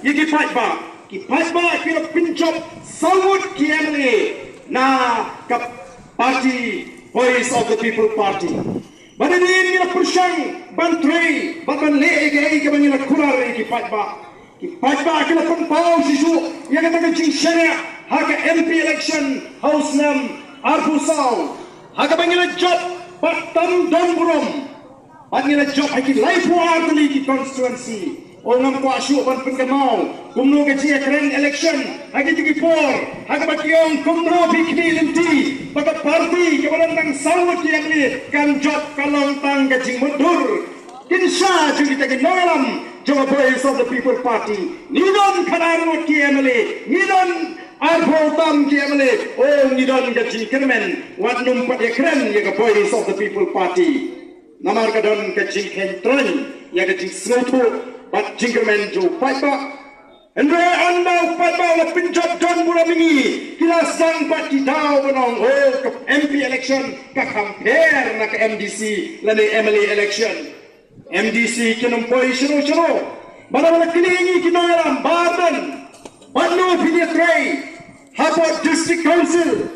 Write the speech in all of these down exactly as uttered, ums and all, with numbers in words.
Ïa ki paidbah, ki paidbah ki la pynjop saw ngut ki M L A na ka party Voice of the People Party. Bad hadien ngi la pyrshang ban trei bad ban leh ïa kaei kaba ngi la kular ïa ki paidbah. Ki paidbah ki la pynpaw shisha ïa kata ka jingshaniah ha ka M P election ha u snem arphew saw, ha kaba ngi la jop bad tam don burom. Bad ngi la jop ha ki laiphew ar tylli ki constituency. O ngam kwah shuh ban pynkynmaw kumno ka jingïakren election ha kito ki por, ha kaba ki ong kumno phi khmih lynti ba ka party kaba don tang saw ngut ki M L A kan jop, ka long tang ka jingmutdur. Kin sha jong kita ki nongïalam jong ka Voice of the People Party. Ngi don khatar ngut ki M L A, ngi don arphew tam ki M L A, o ngi don ka jingkyrmen, wat nym pat ïakren ïa ka Voice of the People Party. Namar ka don ka jingkheiñ tyrren ïa ka jingsngewthuh bad jingkyrmen jong u paidbah. Hynrei ynda u paidbah u la pynjop don burom ïa ngi, ki la sdang pat ki daw ban ong, o, ka M P election ka kham pher na ka M D C lane M L A election. M D C kin ym poi shano shano. Bad lada la kylli ïa ngi ki nongïalam, Bah Ardent, bad no phi ïatrei hapoh District Council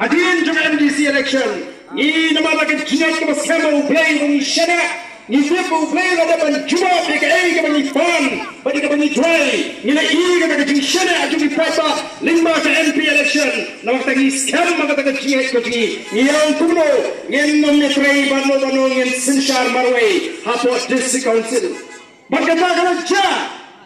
hadien jong M D C election? Ngi namar la ka jingngeit kaba skhem ha U Blei ba ngi shaniah, ngi tip ba U Blei u la dep ban jubab ïa kaei kaba ngi pan bad ïa kaba ngi duwai. Ngi la ïohi ïa kata ka jingshaniah jong ki paidbah lyngba ka M P election. Namar kata ngi skhem ha kata ka jingngeit ka jong ngi. Ngi ong kumno, ngin ym ïatrei bad no bad no, ngin synshar marwei hapoh District Council. Bad kata ka la jia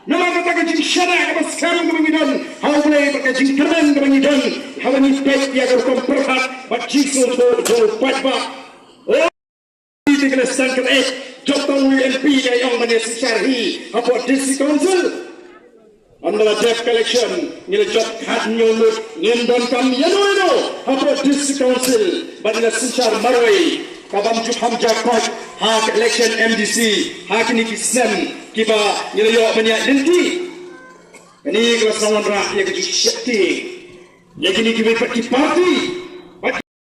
namar kata ka jingshaniah kaba skhem kaba ngi don ha U Blei bad ka jingkyrmen kaba ngi don haba ngi peit ïa ka rukom pyrkhat bad jingsngewthuh jong u paidbah. O, te ka la sdang ka la eh, jop tang u M P ka ïong ban ïa synshar hi hapoh District Council. Ynda la dep ka election ngi la jop khadhynñiew ngut, ngim donkam ïano ïano hapoh District Council bad ngi la synshar marwei. Ka bym ju kham jia koit ha ka election M D C ha kine ki snem kiba ngi la ïoh ban ïaid lynti. Kane ka la sdang wanrah ïa ka jingsheptieng ïa kine kiwei pat ki party